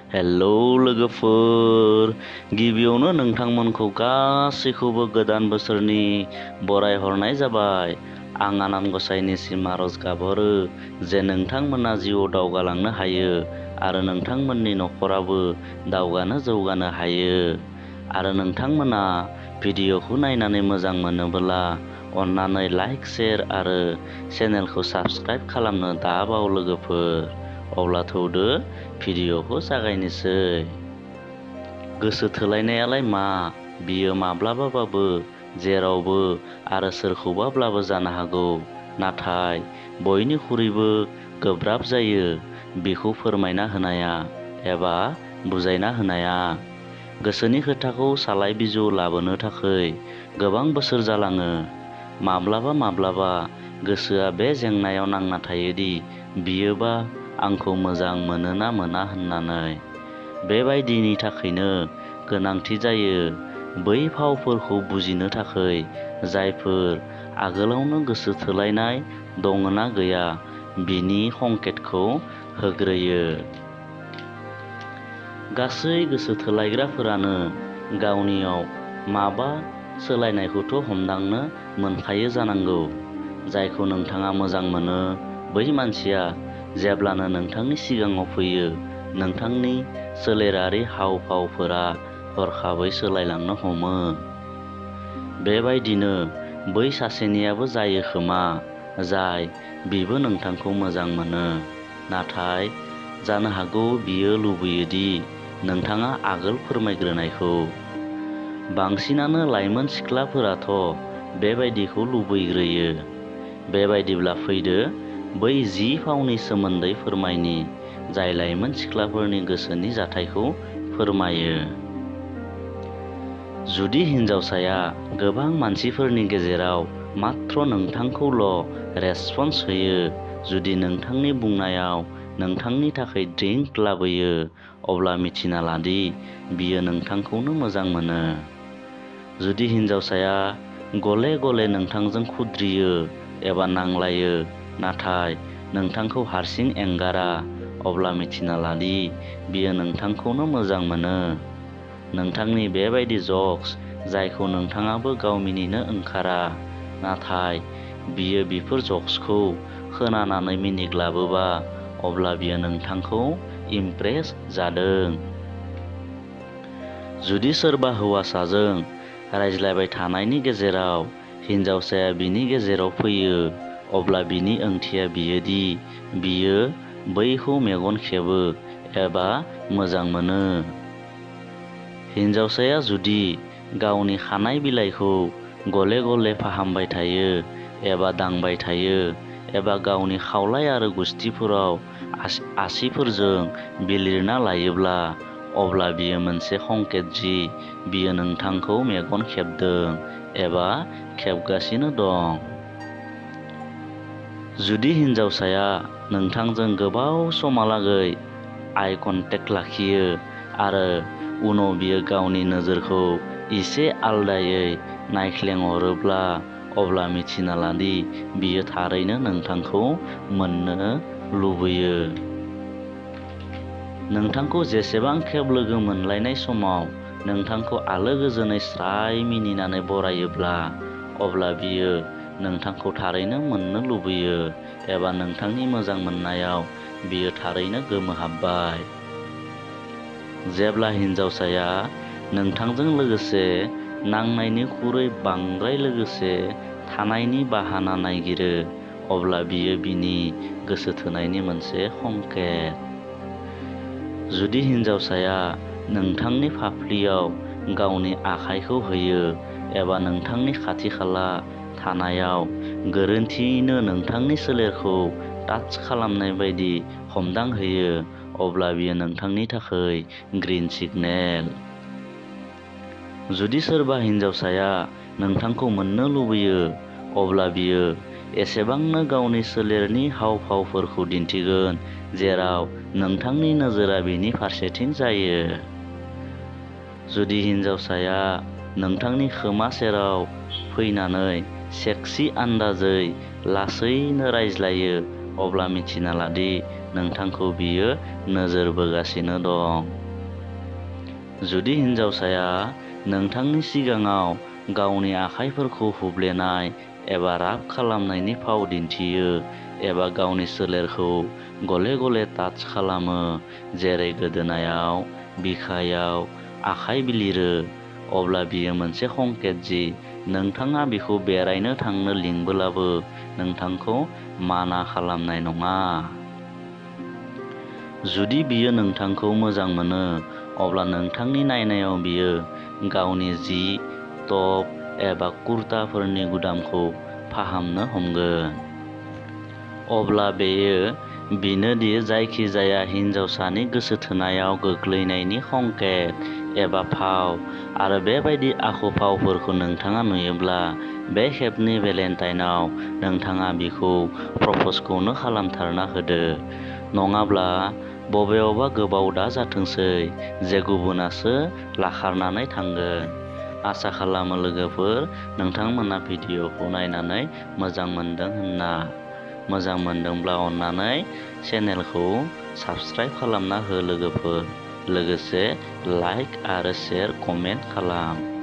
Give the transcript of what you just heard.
Hello लोगोफोर, गिबियावनो नोंथांमोनखौ गासैखौबो गोदान बोसोरनि बराय हरनाय जाबाय। आं आनान गसाइनिसिम आरज गाबहरो जे नोंथांमोना जिउआव दावगालांनो हायो आरो नोंथांमोननि नखराबो जौगानो हायो। आरो नोंथांमोना भिडिअखौ नायनानै मोजां मोनोब्ला अन्नानै लाइक, शेयार आरो चेनेलखौ साबस्क्राइब खालामनो दाबाव लोगोफोर। अब्ला थौदो भिडिअखौ जागायनोसै। गोसो थोलायनायालाय मा? बियो माब्लाबाबो, जेरावबो आरो सोरखौबाब्लाबो जानो हागौ। नाथाय बयनिख्रुइबो गोब्राब जायो बेखौ फोरमायना होनाया एबा बुजायना होनाया। गोसोनि खोथाखौ सालाय बिजौ लाबोनो थाखाय गोबां बोसोर जालाङो। माब्लाबा गोसोआ बे जेंनायाव नांना थायोदि बियोबा आंखौ मोजां मोनोना मोना होननानै। बेबायदिनि थाखायनो गोनांथि जायो बै फावफोरखौ बुजिनो थाखाय जायफोर आगोलावनो गोसो थोलायनाय दङना गैया बिनि संकेतखौ होग्रोयो। गासै गोसो थोलायग्राफोरानो गावनियाव माबा सोलायनायखौथ' हमदांनो मोनखायो जानांगौ। जायखौ नोंथाङा मोजां मोनो बै मानसिया जेब्लानो नोंथांनि सिगाङाव फैयो, नोंथांनि सोलेरारि हाव-भावफोरा हरखाबै सोलायलांनो हमो। बेबायदिनो बै सासेनियाबो जायो खोमा जाय बिबो नोंथांखौ मोजां मोनो। नाथाय जानो हागौ बियो लुबैयोदि नोंथाङा आगोल फोरमायग्रोनायखौ। बांसिनानो लाइमोन सिख्लाफोराथ' बेबायदिखौ लुबैग्रोयो। बेबायदिब्ला फैदो बै 10 फावनि सोमोन्दै फोरमायनि जाय लाइमोन सिख्लाफोरनि गोसोनि जाथायखौ फोरमायो। जुदि हिनजावसाया गोबां मानसिफोरनि गेजेराव मात्र नोंथांखौल' रेसपन्स होयो, जुदि नोंथांनि बुंनायाव नोंथांनि थाखाय ड्रिंक लाबोयो, अब्ला मिथिना लादि बियो नोंथांखौनो मोजां मोनो। जुदि हिनजावसाया गले गले नोंथांजों खुद्रियो एबा नांलायो नाथाय नोंथांखौ हारसिं एंगारा, अब्ला मिथिना लादि बियो नोंथांखौनो मोजां मोनो। नोंथांनि बेबायदि जक्स जायखौ नोंथाङाबो गाव मिनिनो ओंखारा, नाथाय बियो बेफोर जक्सखौ खोनानानै मिनिग्लाबोबा, अब्ला बियो नोंथांखौ इमप्रेस जादों। जुदि सोरबा हौवासाजों रायज्लायबाय थानायनि गेजेराव हिनजावसाया बिनि गेजेराव फैयो, अब्ला बिनि ओंथिया बियोदि बियो बैखौ मेगन खेबो एबा मोजां मोनो। हिनजावसाया जुदि गावनि खानाय बिलाइखौ गले गले फाहामबाय थायो एबा दांबाय थायो एबा गावनि खावलाय आरो गुसथिफोराव आसिफोरजों बिलिरना लायोब्ला, अब्ला बियो मोनसे संकेत जि बियो नोंथांखौ मेगन खेबदों एबा खेबगासिनो दं। जुदि हिनजावसाया नोंथांजों गोबाव समहालागै आइ कन्टेक्ट लाखियो आरो उनाव बियो गावनि नोजोरखौ एसे आलदायै नायख्लेंहरोब्ला, अब्ला मिथिना लादि बियो थारैनो नोंथांखौ मोननो लुबैयो। नोंथांखौ जेसेबां खेब लोगो मोनलायनाय समाव नोंथांखौ आलो गोजोनै स्राय मिनिनानै बरायोब्ला, अब्ला बियो नोंथांखौ थारैनो मोननो लुबैयो एबा नोंथांनि मोजां मोननायाव बियो थारैनो गोमोहाबबाय। जेब्ला हिनजावसाया नोंथांजों लोगोसे नांनायनिख्रुइ बांद्राय लोगोसे थानायनि बाहाना नागिरो, अब्ला बियो बिनि गोसो थोनायनि मोनसे संकेत। जुदि हिनजावसाया नोंथांनि फाफ्लियाव गावनि आखाइखौ होयो एबा नोंथांनि खाथि खाला थानायाव गोरोन्थियैनो नोंथांनि सोलेरखौ टाच खालामनाय बायदि हमदांहोयो, अब्ला बियो नोंथांनि थाखाय ग्रीन सिगनेल। जुदि सोरबा हिनजावसाया नोंथांखौ मोननो लुबैयो, अब्ला बियो एसेबांनो गावनि सोलेरनि हाव-भावफोरखौ दिन्थिगोन जेराव नोंथांनि नोजोरा बिनि फारसेथिं जायो। जुदि हिनजावसाया नोंथांनि खोमा सेराव फैनानै सेक्सि आन्दाजै लासैनो रायज्लायो, अब्ला मिथिना लादि नोंथांखौ बियो नोजोर बोगासिनो दं। जुदि हिन्जावसाया नोंथांनि सिगाङाव गावनि आखाइफोरखौ हुब्लेनाय एबा राग खालामनायनि फाव दिन्थियो एबा गावनि सोलेरखौ गले गले टाच खालामो, जेरै गोदोनायाव, बिखायाव आखाइ बिलिरो, अब्ला बियो मोनसे संकेत जि नोंथाङा बिखौ बेरायनो थांनो लिंबोलाबो नोंथांखौ माना खालामनाय नङा। जुदि बियो नोंथांखौ मोजां मोनो, अब्ला नोंथांनि नायनायाव बियो गावनि जि, टप एबा कुर्ताफोरनि गुदामखौ फाहामनो हमगोन। अब्ला बेयो बिनोदि जायखिजाया हिन्जावसानि गोसोथोनायाव गोग्लैनायनि संकेत एबा फाव, आरो बेबादि आखु-फावफोरखौ नोंथाङा नुयोब्ला, बे खेबनि भेलेन्टाइनआव नोंथाङा बिखौ प्रप'जखौनो खालामथारना होदो। नङाब्ला बबेयावबा गोबाव दा जाथोंसै जे गुबुनासो लाखारनानै थांगोन। आसा खालामो लोगोफोर नोंथांमोना भिडिअखौ नायनानै मोजां मोनदों होनना। मोजां मोनदोंब्ला अन्नानै चेनेलखौ साबस्क्राइब खालामना हो लोगोफोर। लोगोसे लाइक आरो शेयार कमेन्ट खालाम।